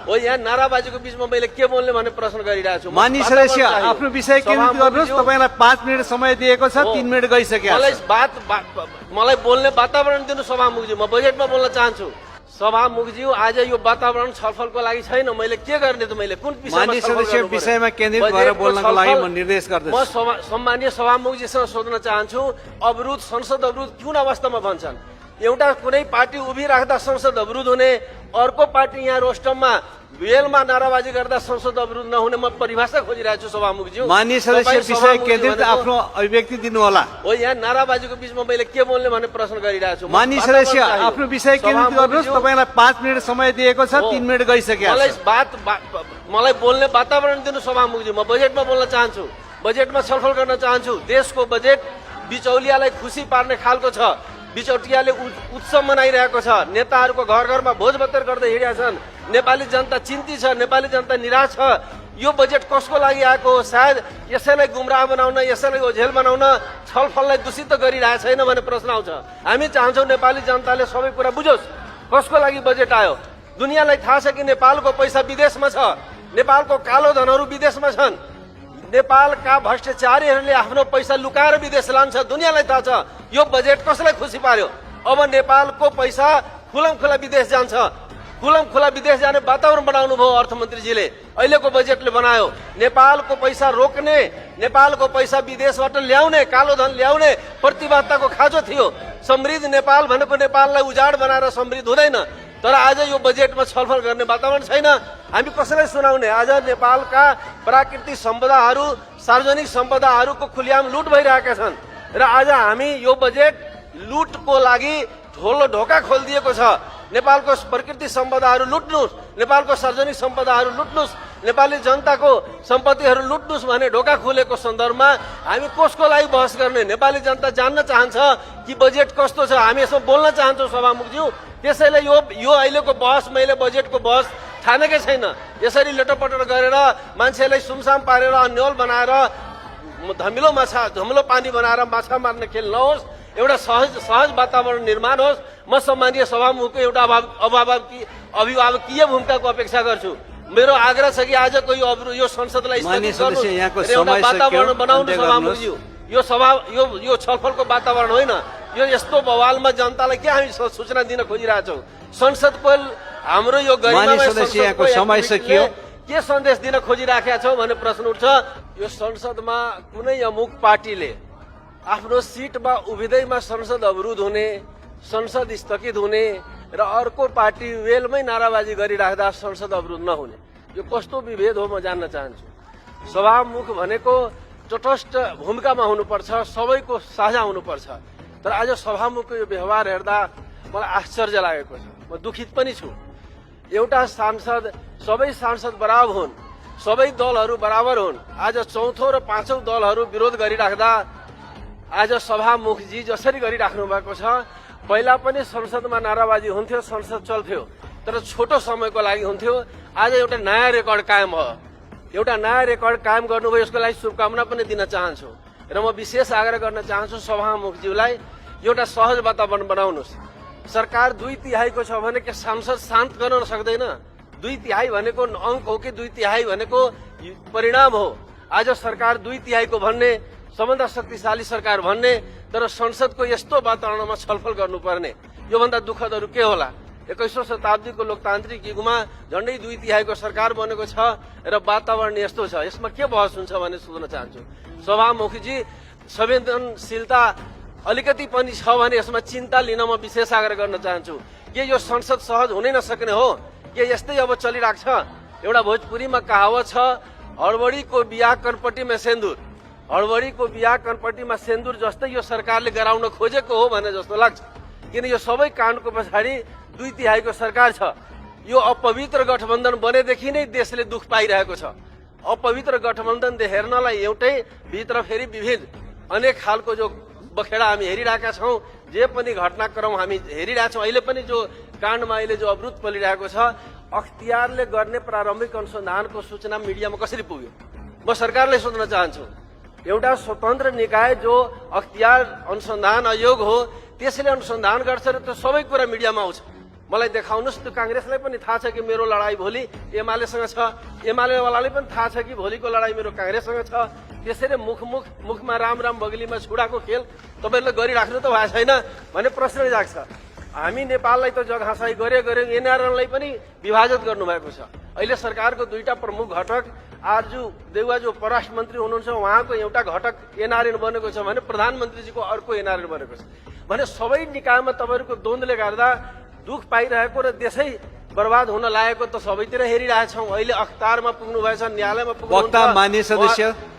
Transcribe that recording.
हो यहाँ नाराबाजीको बीचमा मैले के बोल्ने भन्ने प्रश्न गरिरहेको छु। माननीय सदस्य आफ्नो विषय केन्द्रित गर्नुहोस्। तपाईँलाई 5 मिनट समय दिएको छ, 3 मिनट गइसक्यो। मलाई बोल्ने वातावरण दिनु सभामुखज्यू। म बजेटमा बोल्न चाहन्छु। सभामुखज्यू आज यो वातावरण छलफलको लागि छैन। मैले के गर्ने त मैले कुन माननीय सदस्य विषयमा केन्द्रित भएर बोल्नको लागि म निर्देश गर्दछु। म सम्माननीय सभामुखजीसँग सोध्न चाहन्छु, अवरोध संसद अवरोध कुन अवस्थामा भन्छन्? एउटा कुनै पार्टी उभिराख्दा संसद अवरोध हुने, अर्को पार्टी यहाँ रोस्टममा वेलमा नाराबाजी गर्दा संसद अवरोध नहुने म परिभाषा खोजिरहेको छु सभामुखज्यू। माननीय सदस्य विषय केन्द्रित आफ्नो अभिव्यक्ति दिनु होला। हो यहाँ नाराबाजीको बीचमा मैले के बोल्ने भन्ने प्रश्न गरिरहेको छु। माननीय सदस्य आफ्नो विषय केन्द्रित गर्नुहोस्। तपाईँलाई 5 मिनट समय दिएको छ, 3 मिनट गइसक्यो। मलाई बोल्ने वातावरण दिनु सभामुखज्यू। म बजेटमा बोल्न चाहन्छु। बजेटमा छलफल गर्न चाहन्छु। देशको बजेट बिचौलियालाई खुसी पार्ने खालको छ। बिचौलियाले उत्सव मनाइरहेको छ। नेताहरूको घर घरमा भोज भतेर गर्दै हिँडेका छन्। नेपाली जनता चिन्तित छ। नेपाली जनता निराश छ। यो बजेट कसको लागि आएको हो? सायद यसैलाई गुमराह बनाउन, यसैलाई ओझेल बनाउन, छलफललाई दूषित गरिरहेको छैन भन्ने प्रश्न आउँछ। हामी चाहन्छौँ नेपाली जनताले सबै कुरा बुझोस् कसको लागि बजेट आयो। दुनियाँलाई थाहा छ कि नेपालको पैसा विदेशमा छ। नेपालको कालो धनहरू विदेशमा छन्। नेपालका भ्रष्टाचारीहरूले आफ्नो पैसा लुकाएर विदेश लान्छ। दुनियाँलाई थाहा छ। यो बजेट कसलाई खुसी पार्यो? अब नेपालको पैसा खुलमखुला विदेश जान्छ। खुलमखुला विदेश जाने वातावरण बनाउनु भयो अर्थमन्त्रीजीले। अहिलेको बजेटले बनायो। नेपालको पैसा रोक्ने, नेपालको पैसा विदेशबाट ल्याउने, कालो धन ल्याउने प्रतिबद्धताको खाँचो थियो। समृद्ध नेपाल भनेको नेपाललाई उजाड बनाएर समृद्ध हुँदैन। तर आज यो बजेटमा छलफल गर्ने वातावरण छैन। हामी कसैलाई सुनाउने? आज नेपालका प्राकृतिक सम्पदाहरू, सार्वजनिक सम्पदाहरूको खुल्याम लुट भइरहेका छन् र आज हामी यो बजेट लुटको लागि ठोलो ढोका खोलिदिएको छ। नेपालको प्रकृति सम्पदाहरू लुट्नुहोस्, नेपालको सार्वजनिक सम्पदाहरू लुट्नुहोस्, नेपाली जनताको सम्पत्तिहरू लुट्नुहोस् भन्ने ढोका खुलेको सन्दर्भमा हामी कसको लागि बहस गर्ने? नेपाली जनता जान्न चाहन्छ कि बजेट कस्तो छ। हामी यसमा बोल्न चाहन्छौँ सभामुखज्यू। त्यसैले यो अहिलेको बहस, मैले बजेटको बहस ठानेकै छैन। यसरी लटपटर गरेर मान्छेलाई सुमसाम पारेर अन्यल बनाएर धमिलो पानी बनाएर माछा मार्ने खेल नहोस्। एउटा सहज वातावरण निर्माण होस्। म सम्मानीय सभामुखको एउटा अभिभावकीय भूमिकाको अपेक्षा गर्छु। मेरो आग्रह छ कि आजको यो संसदलाई वातावरण बनाउनु सभामुखज्यू। यो छलफलको वातावरण होइन। यो यस्तो बवालमा जनतालाई के हामी सूचना दिन खोजिरहेछौँ? संसदको हाम्रो यो गरिमाको समय सकियो, के सन्देश दिन खोजिराखेका छौँ भन्ने प्रश्न उठ्छ। यो संसदमा कुनै अमुक पार्टीले आफ्नो सिटमा उभिँदैमा संसद अवरोध हुने, संसद स्थगित हुने र अर्को पार्टी वेलमै नाराबाजी गरिराख्दा संसद अवरोध नहुने, यो कस्तो विभेद हो म जान्न चाहन्छु। सभामुख भनेको तटस्थ भूमिकामा हुनुपर्छ, सबैको साझा हुनुपर्छ। तर आज सभामुखको यो व्यवहार हेर्दा मलाई आश्चर्य लागेको छ। म दुखित पनि छु। एउटा सांसद, सबै सांसद बराबर हुन्, सबै दलहरू बराबर हुन्। आज चौथो र पाँचौं दलहरू विरोध गरिराख्दा आज सभामुखजी जसरी गरिराख्नु भएको छ, पहिला पनि संसदमा नाराबाजी हुन्थ्यो, संसद चल्थ्यो, तर छोटो समयको लागि हुन्थ्यो। आज एउटा नयाँ रेकर्ड कायम भयो। एउटा नयाँ रेकर्ड कायम गर्नुभयो, यसको लागि शुभकामना पनि दिन चाहन्छु। र म विशेष आग्रह गर्न चाहन्छु सभामुखज्यूलाई, एउटा सहज वातावरण बनाउनुहोस्। सरकार 2/3 छ भने के सांसद शान्त गर्न सक्दैन? 2/3 भनेको अङ्क हो कि 2/3 भनेको परिणाम हो? आज सरकार 2/3 भन्ने, सबभन्दा शक्तिशाली सरकार भन्ने, तर संसदको यस्तो वातावरणमा छलफल गर्नुपर्ने, योभन्दा दुःखदहरू के होला? 21औं शताब्दीको लोकतान्त्रिक युगमा झन्डै 2/3 सरकार बनेको छ र वातावरण यस्तो छ। यसमा के बहस हुन्छ भन्ने सोध्न चाहन्छु। सभामुखजी, संवेदनशीलता अलिकति पनि छ भने यसमा चिन्ता लिन म विशेष आग्रह गर्न चाहन्छु। के यो संसद सहज हुनै नसक्ने हो? के यस्तै अब चलिरहेको छ? एउटा भोजपुरीमा कहावत छ, हडबडीको बिहा कनपट्टीमा सेन्दुर। हडबडीको बिहा कनपट्टीमा सेन्दुर जस्तै यो सरकारले गराउन खोजेको हो भने जस्तो लाग्छ। किन यो सबै काण्डको पछाडि 2/3 सरकार छ। यो अपवित्र गठबन्धन बनेदेखि नै देशले दुख पाइरहेको छ। अपवित्र गठबन्धन हेर्नलाई एउटै, भित्र फेरि विभेद, अनेक खालको जो बखेडा हामी हेरिरहेका छौँ। जे पनि घटनाक्रम हामी हेरिरहेछौँ। अहिले पनि जो काण्डमा अहिले जो अवरोध चलिरहेको छ, अख्तियारले गर्ने प्रारम्भिक अनुसन्धानको सूचना मिडियामा कसरी पुग्यो? म सरकारलाई सोध्न चाहन्छु। एउटा स्वतन्त्र निकाय जो अख्तियार अनुसन्धान आयोग हो, त्यसले अनुसन्धान गर्छ र त्यो सबै कुरा मिडियामा आउँछ। मलाई देखाउनुहोस् त्यो काङ्ग्रेसलाई पनि थाहा छ कि मेरो लडाई भोलि एमालेसँग छ, एमालेवालाले पनि थाहा छ कि भोलिको लडाई मेरो काङ्ग्रेससँग छ। त्यसरी मुखमा राम बगलीमा छुडाको खेल तपाईँहरूले गरिराख्नु त भएको छैन भन्ने प्रश्न जाग्छ। हामी नेपाललाई त जगहासाई गऱ्यौँ, एनआरएनलाई पनि विभाजित गर्नुभएको छ। अहिले सरकारको दुईटा प्रमुख घटक आरजु देउवा जो परराष्ट्र मन्त्री हुनुहुन्छ उहाँको एउटा घटक एनआरएन बनेको छ भने प्रधानमन्त्रीजीको अर्को एनआरएन बनेको छ भने सबै निकायमा तपाईँहरूको द्वन्द्वले गर्दा दुख पाइरहेको र देशै बर्बाद हुन लागेको त सबैतिर हेरिरहेछौँ। अहिले अखतारमा पुग्नु भएछ, न्यायालयमा पुग्नु वक्ता मान्य सदस्य